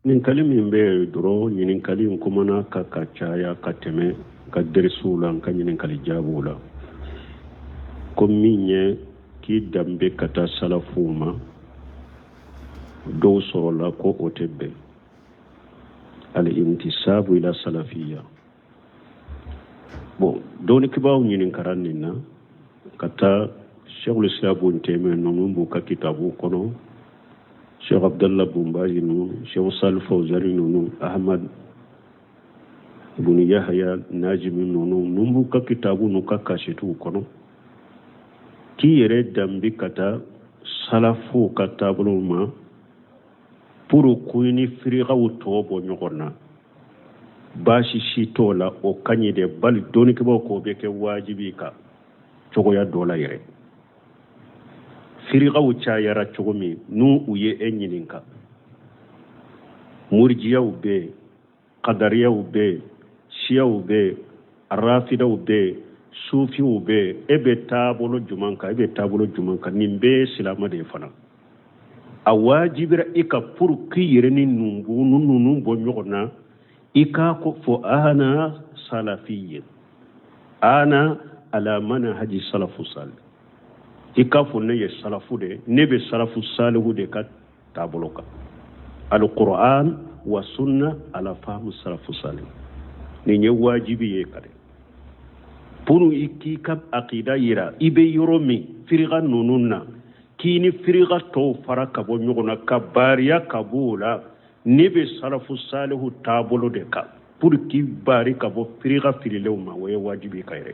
Ɲininkali min bɛ yen dɔrɔn, ɲininkali in kumana ka ka caya ka tɛmɛ ka derisiw la, n ka ɲininkali jaabiw la, ko min ye k'i danbe ka taa salafuw ma, dɔw sɔrɔla ko o tɛ bɛn, al-intisabu ila salafiya. Bon, dɔnnikɛbaaw ɲininkara nin na ka taa Sheikhul Islam Ibn Taymiyyah ninnu b'u ka kitabu kɔnɔ, Sheikh Abdallah Bumbaji ninnu, Sheikh Salih Fawzani ninnu, Ahmad ibn Yahya Najimi ninnu, ninnu b'u ka kitabu n'u ka kasetiw kɔnɔ k'i yɛrɛ danbe ka taa salafuw ka taabolo ma pour k'i ni firigaw tɔ bɔ ɲɔgɔn na. Baasi si t'o la, o ka ɲi dɛ, bali dɔnnikɛbaaw k'o bɛ kɛ wajibi kan cogoya dɔ la yɛrɛ. Firigaw cayara cogo min, n'u u ye e ɲininka, murijiyaw bɛ yen, kadariyaw bɛ yen, siyaw bɛ yen, rafidaw bɛ yen, sufiw bɛ yen, e bɛ taabolo jumɛn kan? E bɛ taabolo jumɛn kan? Nin bɛɛ ye silama de ye fana. A wajibira i kan pour k'i yɛrɛ ni ninnu bɔ ɲɔgɔn na, i k'a ko fɔ ana salafiye, ana ala manhaji salafu salih. I k'a fɔ ne ye salafu de, ne bɛ salafu salihu de ka taabolo kan, alquran wa sunna ala fahamu salafu salih. Nin ye wajibi ye ka dɛ pour i k'i ka akida yira i bɛ yɔrɔ min firiga ninnu na, k'i ni firiga tɔw fara ka bɔ ɲɔgɔn na, ka baariya ka bɔ o la, ne bɛ salafu salihu taabolo de kan, pour k'i baari ka bɔ firiga fililenw ma, o ye wajibi ka yɛrɛ.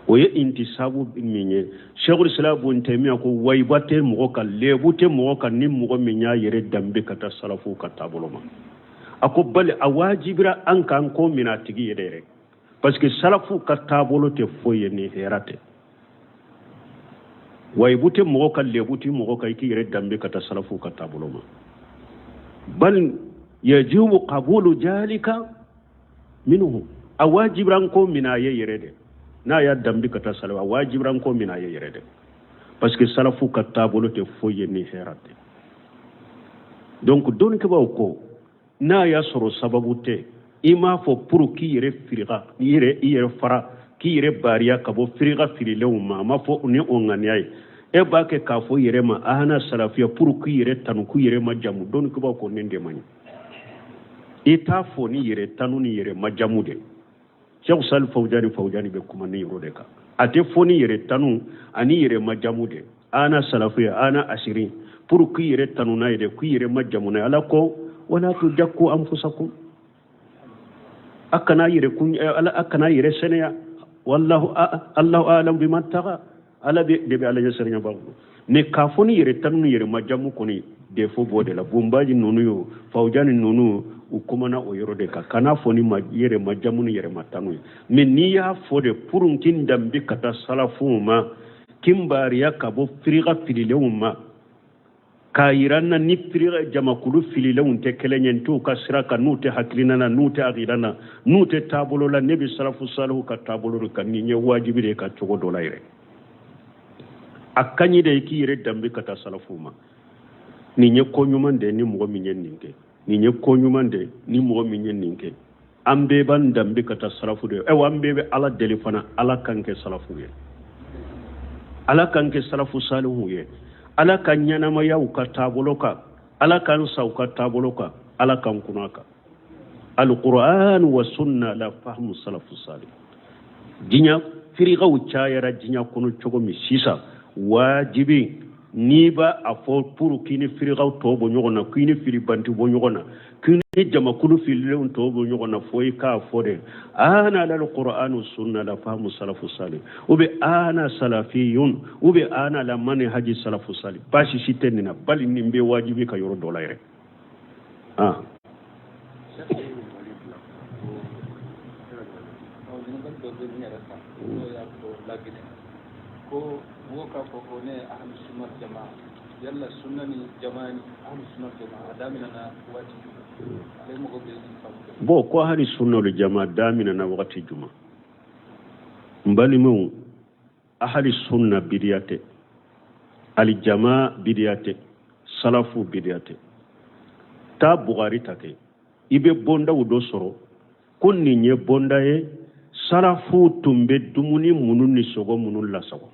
O ye intisabu min ye, Sheikhul Islam Ibn Taymiyyah ko wayiba tɛ mɔgɔ kan, lebu tɛ mɔgɔ kan ni mɔgɔ min y'a yɛrɛ danbe ka taa salafu ka taabolo ma. A ko bali a wajibira an kan ko min a tigi yɛrɛ yɛrɛ, parce que salafu ka taabolo tɛ foyi ye ni hɛrɛ tɛ. Wayibu tɛ mɔgɔ kan, lebu tɛ mɔgɔ kan i k'i yɛrɛ danbe ka taa salafu ka taabolo ma. Bal yajibu qabulu jalika minhu, a wajibira an ko min a ye yɛrɛ de, n'a y'a danbe ka taa salafu, a wajibira an ko min a ye yɛrɛ de, parce que salafu ka taabolo tɛ foyi ye ni hɛrɛ tɛ. Donc dɔnnikɛbaaw ko n'a y'a sɔrɔ sababu tɛ, i m'a fɔ pour k'i yɛrɛ firiga, i yɛrɛ i yɛrɛ fara, k'i yɛrɛ baariya ka bɔ firiga fililenw ma, a ma fɔ ni o ŋaniya ye, e b'a kɛ k'a fɔ i yɛrɛ ma ahana salafiya pour k'i yɛrɛ tanu, k'i yɛrɛ majamu. Dɔnnikɛbaaw ko nin de man ɲi, i t'a fɔ ni yɛrɛ tanu ni yɛrɛ majamu de. Cheikh Salih Fawzani Fawzani bɛ kuma ni yɔrɔ de kan, a tɛ fɔ ni yɛrɛ tanu ani yɛrɛ majamu de, ana salafiya, ana asirin, pour k'i yɛrɛ tanu n'a ye de, k'i yɛrɛ majamu n'a ye. Ala ko wala tujakku anfusakum, a kana yɛrɛ kun, ala a kana yɛrɛ sɛnɛya, wallahu allahu alam biman taga, ala bɛ de bɛ ala ɲɛ sɛnɛya b'a bolo. Mais k'a fɔ ni yɛrɛ tanu ni yɛrɛ majamu kɔni, défaut b'o de la. Bonbaji ninnu yo, Fawzani ninnu, u kumana o yɔrɔ de kan, kana fɔ ni yɛrɛ majamu ni yɛrɛ matanu ye. Mais n'i y'a fɔ de pour k'i danbe ka taa salafuw ma, k'i baariya ka bɔ firiga fililenw ma, k'a yira n na ni firiga jamakulu fililenw tɛ kelen ye, n t'u ka sira kan, n'u tɛ hakilina na, n'u tɛ akida na, n'u tɛ taabolo la, ne bɛ salafu salihu ka taabolo de kan. Nin ye wajibi de ye ka cogo dɔ la yɛrɛ. A ka ɲi de i k'i yɛrɛ danbe ka taa salafuw ma. Nin ye ko ɲuman de ye ni mɔgɔ min ye nin kɛ, nin ye ko ɲuman de ye ni mɔgɔ min ye nin kɛ. An bɛɛ b'an danbe ka taa salafu de ye. Ayiwa, an bɛɛ bɛ Ala deli fana, Ala k'an kɛ salafu ye, Ala k'an kɛ salafu salihu ye, Ala ka ɲɛnamaya u ka taabolo kan, Ala k'an sa u ka taabolo kan, Ala k'an kunna kan alquran wa sunna la fahmu salafu salih. Diɲɛ firigaw cayara diɲɛ kɔnɔ cogo min sisan, wajibi n'i b'a a fɔ pour k'i ni firigaw tɔ bɔ ɲɔgɔn na, k'i ni filibanti bɔ ɲɔgɔn na, k'i ni jamakulu fililenw tɔ bɔ ɲɔgɔn na, fo i k'a fɔ de ana alal qur'an sunna la fahmu salafu salih, ou bien ana salafiyun, ou bien ana la manhaji salafu salih. Baasi si tɛ nin na, bali nin bɛ wajibi ka yɔrɔ dɔ la yɛrɛ. Ah. Ko mɔgɔw k'a fɔ ko ne ye ahlu sunna jama, yala sunna ni jama ni ahlu sunna jama a daminɛna waati jumɛn? Ale mɔgɔ bɛ nin faamu. Bon, ko ahlu sunna wal jama daminɛna wagati jumɛn? N balimaw, ahli sunna bidiya tɛ, alijama bidiya tɛ, salafu bidiya tɛ. Taa Bugari ta kɛ, i bɛ bondaw dɔ sɔrɔ ko nin ye bonda ye, salafu tun bɛ dumuni minnu ni sogo minnu lasago.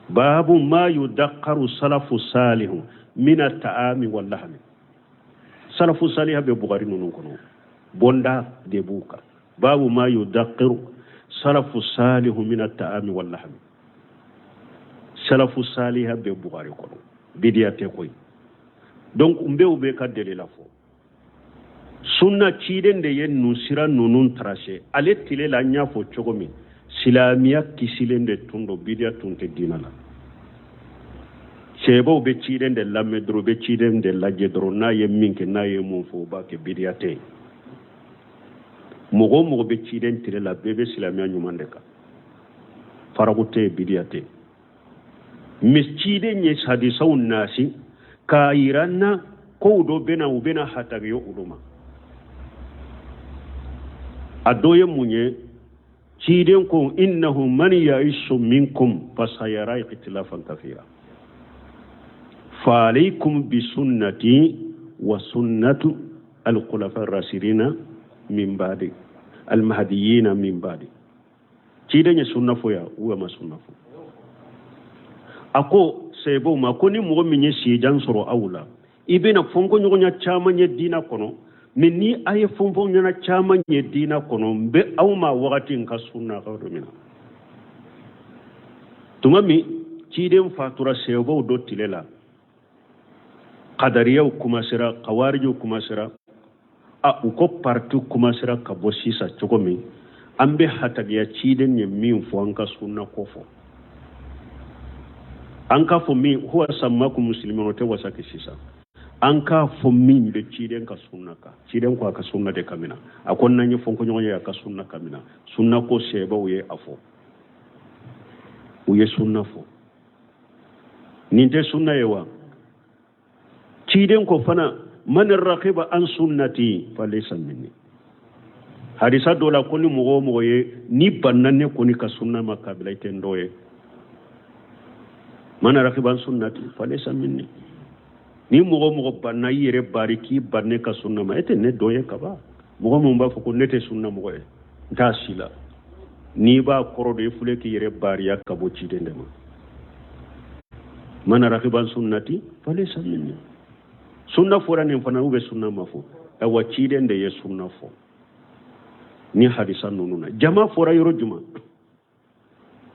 Babu ma yudakaru salafu salihu mina ta'ami wal lahmi. Salafu saliha bɛ Bugari ninnu kɔnɔ, bonda de b'u kan. Babu ma yudakiru salafu salihu mina ta'ami wal lahmi. Salafu saliha bɛ Bugari kɔnɔ, bidiya tɛ koyi. Donc n bɛ u bɛ ka delila fɔ sunna ciden de ye ninnu sira ninnu tracé ale tile la. An y'a fɔ cogo min, silamɛya kisilen de tun don, bidiya tun tɛ diinɛ la. Sɛbɛw bɛ ciden de lamɛn dɔrɔn, u bɛ ciden de lajɛ dɔrɔn, n'a ye min kɛ, n'a ye mun fɔ, u b'a kɛ, bidiya tɛ yen. Mɔgɔ o mɔgɔ bɛ ciden tile la, bɛɛ bɛ silamɛya ɲuman de kan, faraku tɛ yen, bidiya tɛ yen. Mais ciden ye hadisaw nasi k'a yira n na kow dɔ bɛna, u bɛna hatagiyo olu ma. A dɔ ye mun ye? Ciden ko innahu man yaisu minkum fasayara ikhtilafan kathira fa alaykum bi sunnati wa sunnatu alkhulafa ar-rashidina min ba'di almahdiyina min ba'di. Ciden ye sunna fɔ yan ou ma sunna fɔ? A ko sɛbɛw ma ko ni mɔgɔ min ye sijan sɔrɔ aw la, i bɛna fɔnkɔɲɔgɔnya caman ye diina kɔnɔ. Mais ni a ye fɔnkɔɲɔgɔnya caman ye diina kɔnɔ, n bɛ aw ma wagati n ka sunna ka don min na. Tuma min ciden fatura sɛbɛw dɔ tile la, kadariyaw kumasera, kawarijiw kumasera, a u ko parti kumasera ka bɔ sisan cogo min, an bɛ hatagiya ciden ye min fɔ, an ka sunna ko fɔ, an k'a fɔ min huwa sammakum muslimin, o tɛ wasa kɛ sisan. An k'a fɔ min bɛ ciden ka sunna kan. Ciden ko a ka sunna de kamina, a ko n'an ye fɔnkɔɲɔgɔn ye a ka sunna kamina. Sunna ko sɛbɛw ye a fɔ, u ye sunna fɔ. Nin tɛ sunna ye wa? Ciden ko fana man rakiba an sunnati falaysa minni. Hadisa dɔ la ko ni mɔgɔ o mɔgɔ ye ni banna ne kɔni ka sunna ma, kabila i tɛ n dɔ ye. Man rakiba an sunnati falaysa minni. Ni mɔgɔ o mɔgɔ banna i yɛrɛ bari k'i ban ne ka sunna ma, e tɛ ne dɔ ye kaba. Mɔgɔ min b'a fɔ ko ne tɛ sunna mɔgɔ ye, n t'a si la, n'i b'a kɔrɔ dɔn, i filɛ k'i yɛrɛ bariya ka bɔ ciden de ma. Man rakiba an sunnati falaysa minni. Sunna fɔra nin fana, u bɛ sunna ma fɔ. Ayiwa, ciden de ye sunna fɔ ni hadisa ninnu na. Jama fɔra yɔrɔ jumɛn?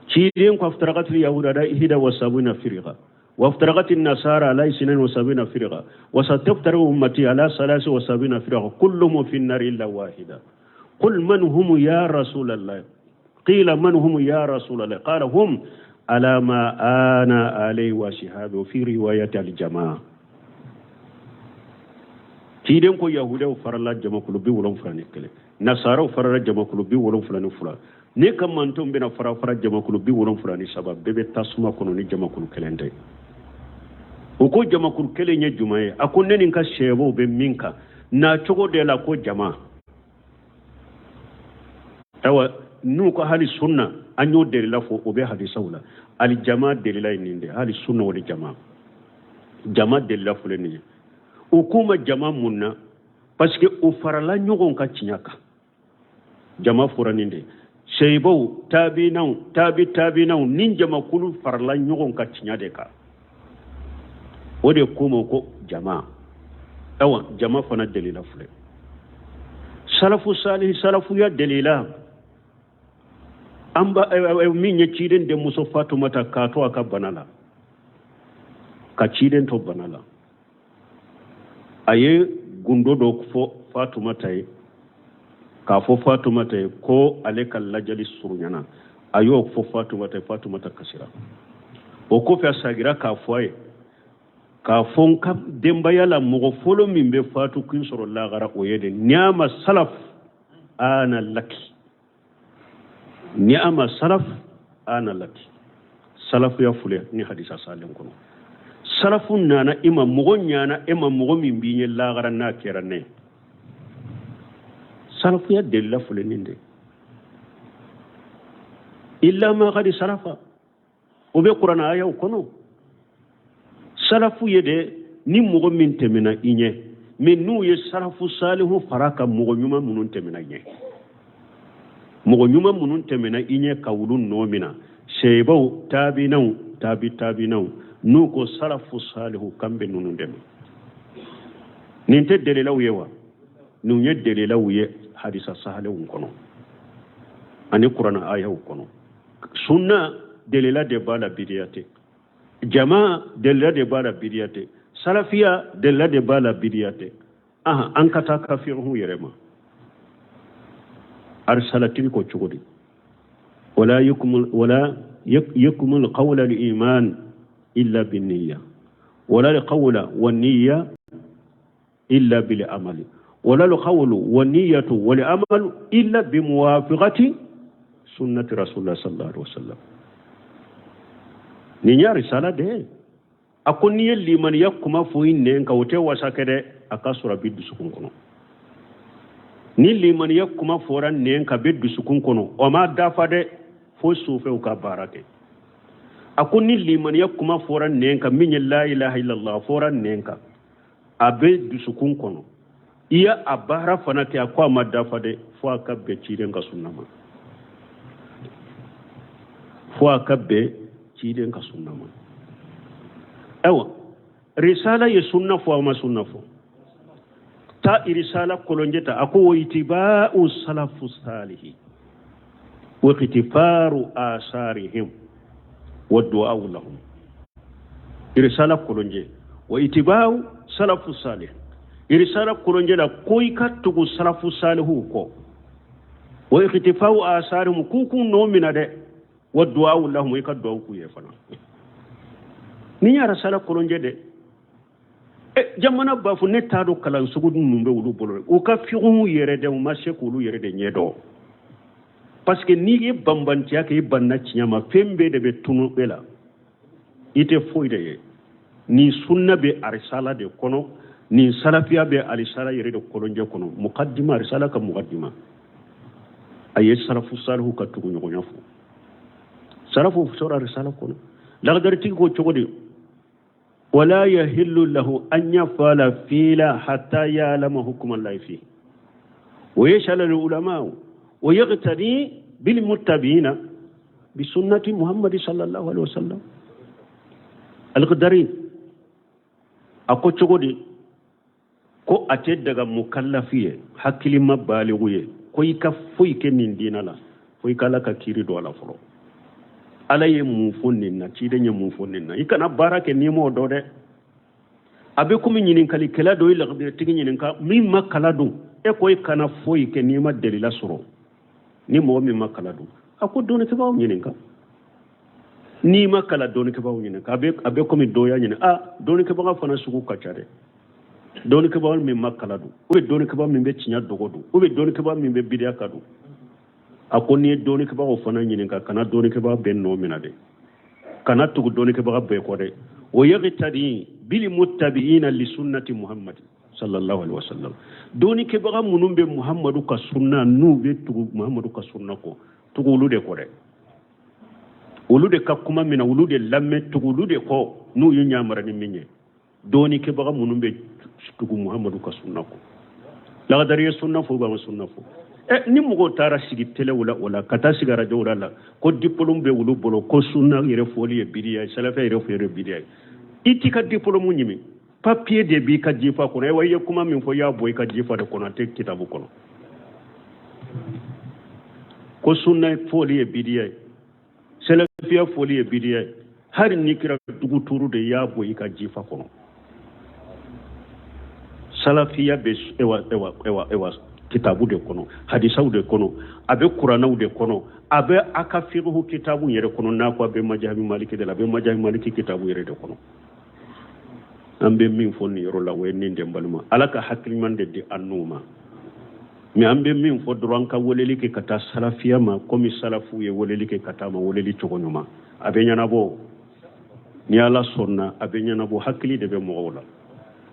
Ciden ko aftarakatil yahuda ala ihda wa sabina firqa wa aftarakatil nasara ala isnain wa sabina firqa wa sataftariqu ummati ala salasi wa sabina firqa kulluhum fi nnari illa wahida. Qul man hum ya rasulallah? Qila man hum ya rasulallah? Qala hum ala ma ana alayhi wa shihabi wa fi riwayati al jamaa. Ciden ko yahudaw farala jamakulu 71, nasaraw farala jamakulu 72, ne ka mantonw bɛna fara fara jamakulu 73, bɛɛ bɛ tasuma kɔnɔ ni jamakulu kelen tɛ. U ko jamakulu kelen ye jumɛn ye? A ko ne ni n ka sɛbɛw bɛ min kan na cogo de la ko jama. Ayiwa, n'u ko hali sunna, an y'o delila fɔ, o bɛ hadisaw la. Ali jama delila ye nin de, hali sunna o de jama. Jama delila filɛ nin ye. U k'u ma jama mun na? Parce que u farala ɲɔgɔn kan tiɲɛ kan. Jama fɔra nin de, seyibaw, taabinaw, taabi taabinaw ni jamakulu farala ɲɔgɔn kan tiɲɛ de kan, o de k'u ma ko jama. Ayiwa, jama fana delila filɛ. Salafu salihi, salafuya delila an ba min ye ciden denmuso Fatumata k'a to a ka bana la, ka ciden to bana la, a ye gundo dɔ fɔ Fatumata ye, k'a fɔ Fatumata ye ko ale ka lajali surunyana. A y'o fɔ Fatumata ye, Fatumata kasira. O kɔfɛ a sagira k'a fɔ a ye k'a fɔ n ka denbaya la mɔgɔ fɔlɔ min bɛ fatu kin sɔrɔ lagara, o ye de ni'ama salaf ana laki, ni'ama salaf ana laki. Salafuya filɛ ni hadisa salen kɔnɔ. Salafu nana i ma, mɔgɔ ɲana e ma, mɔgɔ min b'i ɲɛ lagara n'a kɛra ne ye. Salafuya delila filɛ nin de, illa ma kadi salafa, o bɛ kuranɛ ayaw kɔnɔ. Salafu ye de ni mɔgɔ min tɛmɛna i ɲɛ. Mais n'u ye salafu salihu fara ka mɔgɔ ɲuman minnu tɛmɛna i ɲɛ, mɔgɔ ɲuman minnu tɛmɛna i ɲɛ ka olu nɔ mina, seebaw, taabinaw, taabi taabinaw, n'u ko salafu salihu kan bɛ ninnu dɛmɛ. Nin tɛ delilaw ye wa? Ninnu ye delilaw ye hadisa sahalenw kɔnɔ ani kurana ayaw kɔnɔ. Sunna delila de b'a la, bidiya tɛ. Jama delila de b'a la, bidiya tɛ. Salafiya delila de b'a la, bidiya tɛ. Aha, an ka taa kafiruhu yɛrɛ ma. Arisalatigi ko cogo di? Wala yukmul wala yukmul qawla al-iman illa bin-niyya wala al-qawla wan-niyya illa bil amali wala al-qawlu wan-niyyatu wal amalu illa bi muwafiqati sunnati rasulullah sallallahu alaihi wasallam. Nin y'a risala de ye. A ko n'i ye limaniya kuma fɔ i nɛn kan, o tɛ wasa kɛ dɛ, a ka sɔrɔ a bɛ dusukun kɔnɔ. Ni limaniya kuma fɔra nɛn kan, bɛ dusukun kɔnɔ, o ma dafa dɛ, fo sufɛw ka baara kɛ. A ko ni limaniya kuma fɔra nɛn kan, min ye la ilaha illallah fɔra nɛn kan, a bɛ dusukun kɔnɔ, i y'a a baara fana kɛ, a ko a ma dafa dɛ, fo a ka bɛn ciden ka sunna ma, fo a ka bɛn ciden ka sunna ma. Ayiwa, risala ye sunna fɔ, a ma sunna fɔ? Ta risala kolonjɛ ta, a ko wa itiba'u salafu salihi wa iqtifaru asarihim wa du'a'u lahum. Risala kolonjɛ, wa itiba'u salafu salih, risala kolonjɛ la ko i ka tugu salafu salihu kɔ, wa iqtifaru asarihim, k'u k'u nɔ minɛ dɛ, wa du'a'u lahum, i ka du'aw k'u ye fana. Ni y'a risala kolonjɛ dɛ. Jamana b'a fɔ ne t'a dɔn kalan sugu ninnu bɛ olu bolo, u ka fikihu yɛrɛ dɛ, u ma se k'olu yɛrɛ de ɲɛ dɔn. Parce que n'i ye banbantiya kɛ, i banna tiɲɛ ma, fɛn bɛɛ de bɛ tunu e la, i tɛ foyi de ye. Nin sunna bɛ arisala de kɔnɔ, nin salafiya bɛ arisala yɛrɛ de kolonjɛ kɔnɔ. Mukaddima, arisala ka mukaddima, a ye salafu salihu ka tuguɲɔgɔnya fɔ. Salafu sɔrɔ arisala kɔnɔ. Lagadaritigi ko cogo di? Wala yahillu lahu an yafala fila hatta ya'lama hukma Allahi fihi wa yas'ala al-ulama wa yaqtadi bil muttabi'ina bi sunnati Muhammad sallallahu alaihi wasallam. Al-Qadari a ko cogo di? Ko a tɛ daga mukallafi ye, hakilima baligu ye, ko i ka foyi kɛ nin diinɛ la fo i ka Ala ka kiiri dɔn a la fɔlɔ. Ala ye mun fɔ nin na, ciden ye mun fɔ nin na, i kana baara kɛ n'i m'o dɔn dɛ. A bɛ komi ɲininkalikɛla dɔ ye lagadaritigi ɲininka min ma kala don, e ko i kana foyi kɛ n'i ma delila sɔrɔ. Ni mɔgɔ min ma kala don, a ko dɔnnikɛbaaw ɲininka. N'i ma kala, dɔnnikɛbaaw ɲininka. A bɛ komi dɔ y'a ɲininka, a dɔnnikɛbaga fana sugu ka ca dɛ. Dɔnnikɛbaga min ma kala don, ou bien dɔnnikɛbaga min bɛ tiɲɛ dogo don, ou bien dɔnnikɛbaga min bɛ bidiya ka don. A ko n'i ye dɔnnikɛbagaw fana ɲininka, kana dɔnnikɛbaga bɛɛ nɔ minɛ dɛ, kana tugu dɔnnikɛbaga bɛɛ kɔ dɛ. Wa yaqtadi bil muttabi'ina li sunnati Muhammad sallallahu alaihi wasallam. Dɔnnikɛbaga minnu bɛ Muhammadu ka sunna, n'u bɛ tugu Muhammadu ka sunna kɔ, tugu olu de kɔ dɛ. Olu de ka kuma minɛ, olu de lamɛn, tugu olu de kɔ n'u ye ɲamara ni min ye. Dɔnnikɛbaga minnu bɛ tugu Muhammadu ka sunna kɔ. Lagadari ye sunna fɔ, ba sunna fɔ. Ni mɔgɔw taara sigi telew la o la, ka taa sigi arajow la, ko diplôme bɛ olu bolo, ko sunna yɛrɛ fɔli ye bidiya ye, salafiya yɛrɛ fɔli ye bidiya ye, i t'i ka diplôme ɲimi. Papier de b'i ka jifa kɔnɔ. Ayiwa, i ye kuma min fɔ, i y'a bɔ i ka jifa de kɔnɔ, a tɛ kitabu kɔnɔ. Ko sunna fɔli ye bidiya ye, salafiya fɔli ye bidiya ye, hali n'i kɛra dugu tuuru de, i y'a bɔ i ka jifa kɔnɔ. Salafiya bɛ ewa ewa ewa ewa kitabu de kɔnɔ, hadisaw de kɔnɔ, a bɛ kuranaw de kɔnɔ, a bɛ a ka fiqhu kitabu yɛrɛ kɔnɔ. N'a ko a bɛ majabi maliki de la, a bɛ majabi maliki kitabu yɛrɛ de kɔnɔ. An bɛ min fɔ nin yɔrɔ la, o ye nin de balima, Ala ka hakili ɲuman de di an n'u ma. Mais an bɛ min fɔ dɔrɔn, an ka weleli kɛ ka taa salafiya ma, komi salafu ye weleli kɛ ka taa ma, weleli cogo ɲuman a bɛ ɲɛnabɔ. Ni Ala sɔnna, a bɛ ɲɛnabɔ. Hakili de bɛ mɔgɔw la.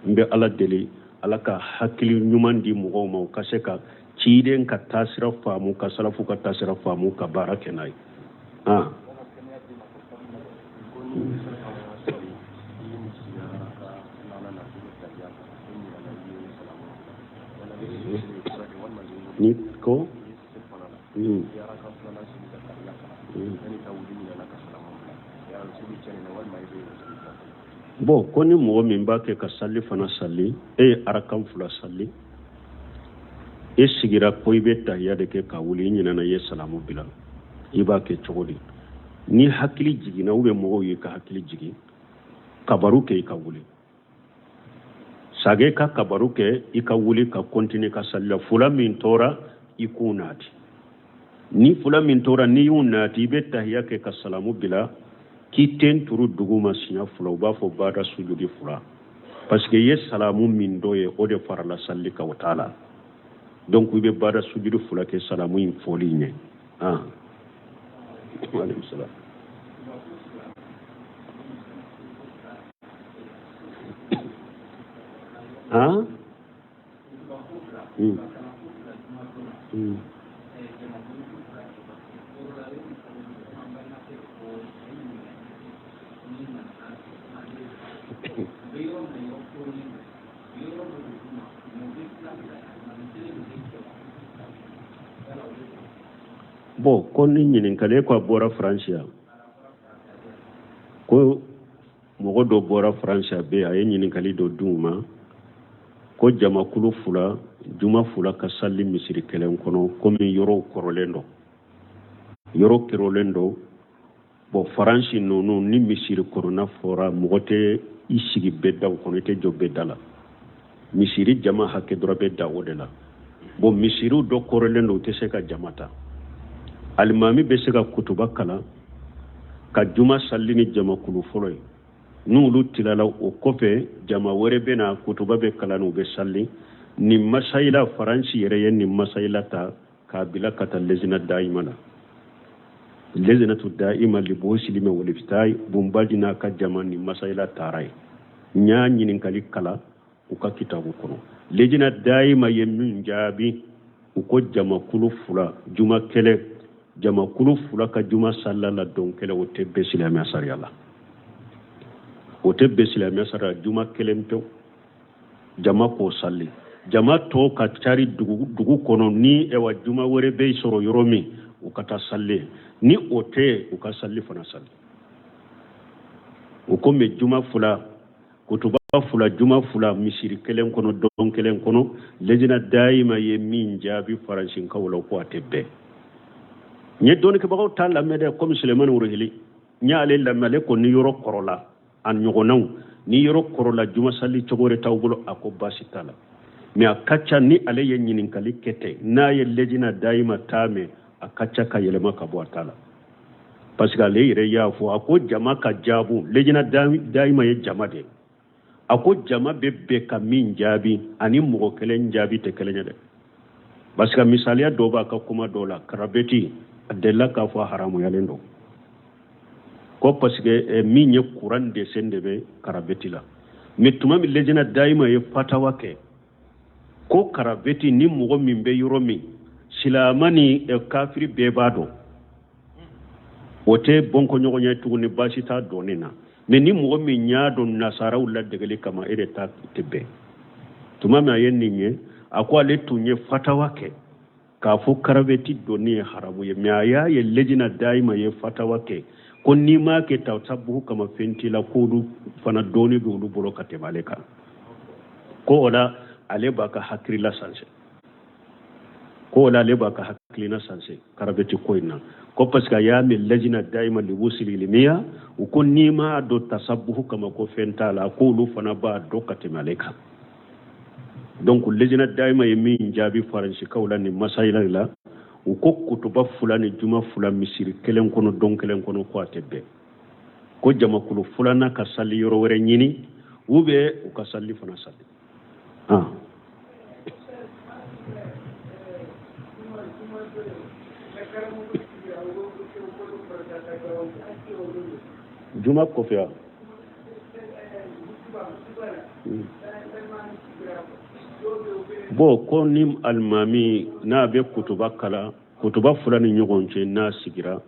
N bɛ Ala deli, Ala ka hakili ɲuman di mɔgɔw ma, u ka se ka ciden ka taasira faamu, ka salafu ka taasira faamu, ka baara kɛ n'a ye. Ni ko bon, ko ni mɔgɔ min b'a kɛ ka sali fana sali, e ye arakan fila sali, e sigira ko i bɛ tahiya de kɛ ka wuli, i ɲinɛna, i ye salamu bila, i b'a kɛ cogo di? Ni hakili jiginna ou bien mɔgɔw y'i ka hakili jigin, kabaru kɛ i ka wuli. Sage ka kabaru kɛ i ka wuli ka continuer ka sali la. Fula min tora, i k'u naati. Ni fula min tora, n'i y'u naati, i bɛ tahiya kɛ ka salamu bila, k'i ten turu duguma siɲɛ fila, u b'a fɔ bada sujudi fila, parce que i ye salamu min dɔ ye, o de farala sali kan, o t'a la. Donc i bɛ bada sujudi fila kɛ salamu in fɔli ɲɛ. Ah, waaleykum salaam. Ah. Bon, ko ni ɲininkali ko a bɔra Faransi yan, ko mɔgɔ dɔ bɔra Faransi a bɛ a ye ɲininkali dɔ d'u ma ko jamakulu fila, juma fila ka sali misiri kelen kɔnɔ, komi yɔrɔw kɔrɔlen don, yɔrɔ kɔrɔlen don. Bon, Faransi ninnu ni misiri kɔnɔna fɔra, mɔgɔ tɛ i sigi bɛɛ daw kɔnɔ, i tɛ jɔ bɛɛ da la, misiri jama hakɛ dɔrɔn bɛ da o de la. Bon, misiriw dɔ kɔrɔlen don, u tɛ se ka jama ta. Alimami bɛ se ka kutuba kalan ka juma sali ni jamakulu fɔlɔ ye, n'olu tilala, o kɔfɛ jama wɛrɛ bɛ na, kutuba bɛ kalan, u bɛ sali. Nin masayila, Faransi yɛrɛ ye nin masayila ta k'a bila ka taa lejina dayima la, lejinatu dayima libuhusil ilmi wal iftayi. Bunbaji n'a ka jama, nin masayila taara ye. N y'a ɲininkali kalan u ka kitabu kɔnɔ. Lejina dayima ye min jaabi, u ko jamakulu fila, juma kelen, jamakulu fila ka juma salila la don kelen, o tɛ bɛn silamɛya sariya la, o tɛ bɛn silamɛya sariya. Juma kelen pewu, jama k'o sali, jama tɔ ka cari dugu kɔnɔ, ni ɛwa juma wɛrɛ bɛ sɔrɔ yɔrɔ min, u ka taa sali. Ni o tɛ, u ka sali fana sali. O komi juma fila, kutuba fila, juma fila misiri kelen kɔnɔ, don kelen kɔnɔ, lejina dayima ye min jaabi faransinkaw la, ko a tɛ bɛn. N ye dɔnnikɛbagaw ta lamɛn dɛ, komi Sulemani Wuruhili, n y'ale lamɛn. Ale ko ni yɔrɔ kɔrɔla, a ɲɔgɔnnaw, ni yɔrɔ kɔrɔla, juma sali cogo wɛrɛ t'aw bolo, a ko baasi t'a la. Mais a ka ca ni ale ye ɲininkali kɛ ten, n'a ye lejina dayima ta mɛn, a ka ca ka yɛlɛma ka bɔ a ta la, parce que ale yɛrɛ y'a fɔ, a ko jama ka jaabu, lejina dayima ye jama de ye, a ko jama bɛ bɛn ka min jaabi ani mɔgɔ kelen jaabi tɛ kelen ye dɛ. Parce que misaliya dɔ b'a ka kuma dɔ la, karabeti, a delila k'a fɔ a haramuyalen don, ko parce que min ye kuran dɛsɛ de bɛ karabeti la. Mais tuma min lejina dayima ye fatawa kɛ ko karabeti, ni mɔgɔ min bɛ yɔrɔ min, silama ni kafiri bɛɛ b'a dɔn, o tɛ bɔnko ɲɔgɔn ye tuguni, baasi t'a dɔnni na. Mais ni mɔgɔ min y'a dɔn nasaraw ladegeli kama, e de ta tɛ bɛn. Tuma min a ye nin ye, a ko ale tun ye fatawa kɛ k'a fɔ karabeti donni ye haramu ye, mais a y'a ye lejina dayima ye fatawa kɛ ko n'i m'a kɛ tasabuhu kama, fɛn t'i la, k'olu fana dɔɔni bɛ olu bolo ka tɛmɛ ale kan, ko o la ale b'a ka hakilila sanse, ko o la ale b'a ka hakilina sanse karabeti ko in na, ko parce que a y'a mɛn lajina dayima libuhusil ilimiya, u ko n'i m'a dɔn tasabuhu kama, ko fɛn t'a la, ko olu fana b'a dɔn ka tɛmɛ ale kan. Donc lejina dayima ye min jaabi faransikaw la nin masayila la, u ko kutuba fila ni juma fila misiri kelen kɔnɔ, don kelen kɔnɔ, ko a tɛ bɛn, ko jamakulu filanan ka sali yɔrɔ wɛrɛ ɲini, ou bien u ka sali fana sali. Ah. Juma kɔfɛ wa? Bon, ko ni alimami n'a bɛ kutuba kalan, kutuba fila ni ɲɔgɔn cɛ, n'a sigira,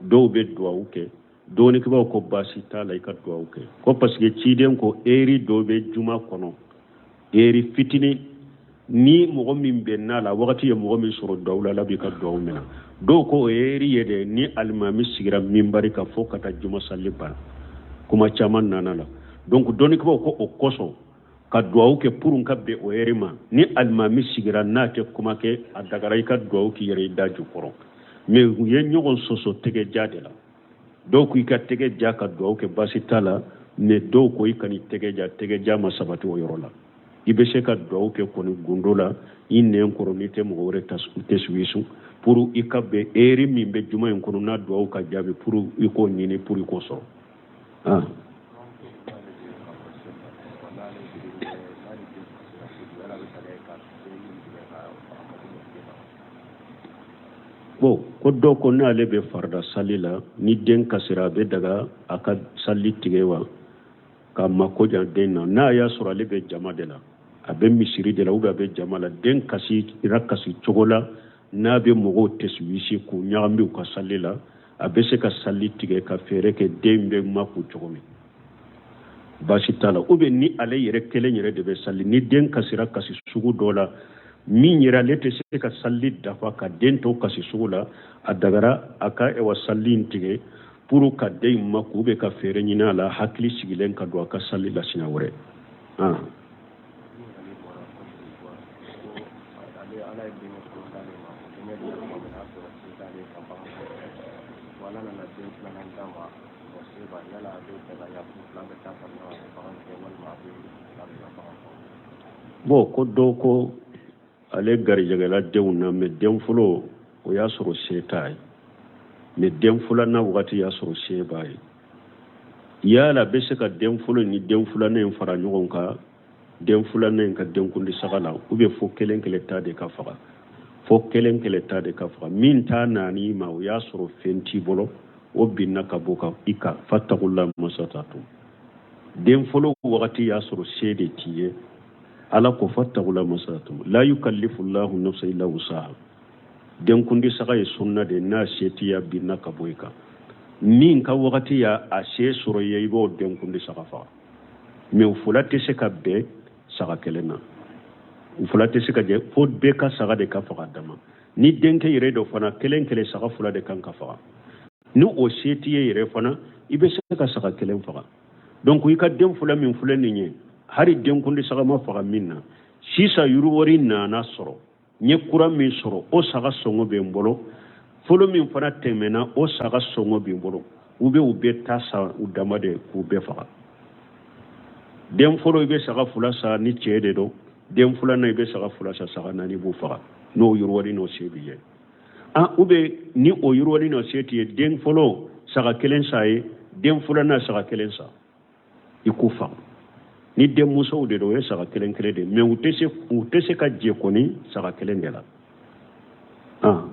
dɔw bɛ duwawu kɛ. Dɔnnikɛbaaw ko baasi t'a la i ka duwawu kɛ, ko parce que ciden ko eri dɔ bɛ juma kɔnɔ, eri fitinin. Ni mɔgɔ min bɛnn'a la, wagati ye mɔgɔ min sɔrɔ duwawu la, Ala b'i ka duwawu minɛ. Dɔw ko o ye heure ye dɛ, ni alimami sigira minbari kan fo ka taa juma sali ban. Kuma caman nana la. Donc dɔnnikɛbaw ko o kosɔn ka duwawu kɛ pour ka bɛn o heure ma. Ni alimami sigira n'a tɛ kuma kɛ, a dagara i ka duwawu k'i yɛrɛ i da jukɔrɔ. Mais u ye ɲɔgɔn sɔsɔ tɛgɛ ja de la. Dɔw ko i ka tɛgɛ ja ka duwawu kɛ, baasi t'a la, mais dɔw ko i kan'i tɛgɛ ja, tɛgɛ ja ma sabati o yɔrɔ la. I bɛ se ka duwawu kɛ kɔni gundo la i nɛn kɔrɔ n'i tɛ mɔgɔ wɛrɛ tɛsuwisu pour i ka bɛn heure min bɛ juma in kɔnɔ n'a duwawu ka jaabi, pour i k'o ɲini, pour i k'o sɔrɔ. Ah. Bon, ko dɔ ko n'ale bɛ farida sali la, ni den kasira, a bɛ daga a ka sali tigɛ wa ka mako jan den na? N'a y'a sɔrɔ ale bɛ jama de la, a bɛ misiri de la ou bien a bɛ jama la, den kasira kasi cogo la n'a bɛ mɔgɔw tɛsiwisi k'u ɲagami u ka sali la, a bɛ se ka sali tigɛ ka fɛɛrɛ kɛ den bɛ makun cogo min, baasi t'a la. Ou bien ni ale yɛrɛ kelen yɛrɛ de bɛ sali, ni den kasira kasi sugu dɔ la min yɛrɛ ale tɛ se ka sali dafa ka den to kasi sugu la, a dagara a ka ewa sali in tigɛ pour ka den in makun, bɛ ka fɛɛrɛ ɲini a la, hakili sigilen ka don a ka sali la siɲɛ wɛrɛ. Ah. Bon, ko dɔ ko ale garijɛgɛla denw na, mais den fɔlɔ o y'a sɔrɔ se t'a ye, mais den filanan wagati y'a sɔrɔ se b'a ye. Yala a bɛ se ka den fɔlɔ ni den filanan in fara ɲɔgɔn kan, den filanan in ka denkundi saga la, ou bien fo kelen kelen ta de ka faga? Fo kelen kelen ta de ka faga. Min ta nan'i ma, o y'a sɔrɔ fɛn t'i bolo, o binna ka bɔ ka i kan. Fatakula masatatu. Den fɔlɔ wagati y'a sɔrɔ se de t'i ye. Ala ko fatakula masatatu la yukallifullahu nafsa illa wusaha. Denkundi saga ye sunna de, n'a se t'i ye, binna ka bɔ i kan. Min ka wagati y'a a se sɔrɔ ye, i b'o denkundi saga faga. Mais u fila tɛ se ka bɛn saga kelen na, u fila tɛ se ka jɛ, fo bɛɛ ka saga de ka faga dama. Ni denkɛ yɛrɛ dɔ fana, kelen kelen saga fila de kan ka faga. Ni o se t'i ye yɛrɛ fana, i bɛ se ka saga kelen faga. Donc i ka den fila min filɛ nin ye, hali denkundi saga ma faga min na, sisan yiriwari nana sɔrɔ, n ye kura min sɔrɔ, o saga sɔngɔ bɛ n bolo. Fɔlɔ min fana tɛmɛna, o saga sɔngɔ bɛ n bolo. U bɛ u bɛɛ ta san u dama de k'u bɛɛ faga. Den fɔlɔ i bɛ saga fila san ni cɛ de don, den filanan i bɛ saga fila san, saga naani b'u faga n'o yiriwari n'o se b'i ye. Ah, ou bien ni o yiriwari n'o se t'i ye, den fɔlɔ saga kelen san ye, den filanan saga kelen san, i k'u faga. Ni denmusow de don, o ye saga kelen kelen de, mais u tɛ se ka jɛ kɔni saga kelen de la. Ah.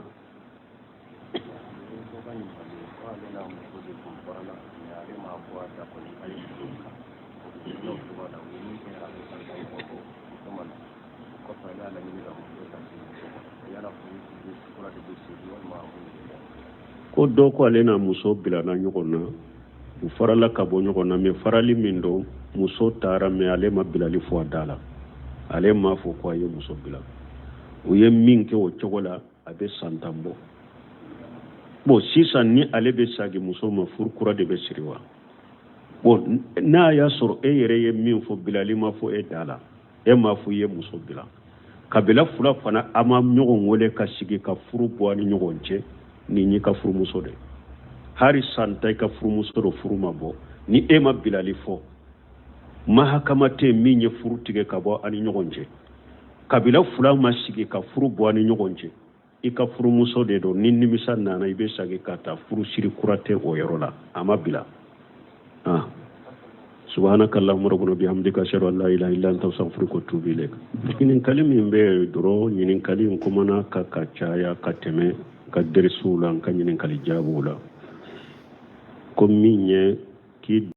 Ko dɔ ko ale n'a muso bilana ɲɔgɔn na, u farala ka bɔ ɲɔgɔn na, mais farali min don, muso taara, mais ale ma bilali fɔ a da la, ale m'a fɔ ko a ye muso bila. U ye min kɛ o cogo la, a bɛ san 10 bɔ. Bon, sisan ni ale bɛ sagi muso ma, furu kura de bɛ siri wa? Bon, n'a y'a sɔrɔ e yɛrɛ ye min fɔ, bilali ma fɔ e da la, e m'a fɔ i ye muso bila, kabila fila fana a ma ɲɔgɔn wele ka sigi ka furu bɔ a ni ɲɔgɔn cɛ, nin y'i ka furumuso de, hali san 10 i ka furumuso don, furu ma bɔ. Ni e ma bilali fɔ, mahakama tɛ yen min ye furu tigɛ ka bɔ a ni ɲɔgɔn cɛ, kabila fila ma sigi ka furu bɔ a ni ɲɔgɔn cɛ, i ka furumuso de don. Ni nimisa nana, i bɛ sagi ka taa, furu siri kura tɛ o yɔrɔ la, a ma bila. Ah. Subhanaka allahumma rabbana bihamdika ashhadu an la ilaha illa anta astaghfiruka wa atubu ilaik. Ɲininkali min bɛ yen dɔrɔn, ɲininkali in kumana ka caya ka tɛmɛ ka derisiw la, n ka ɲininkali jaabiw la, ko min ye k'i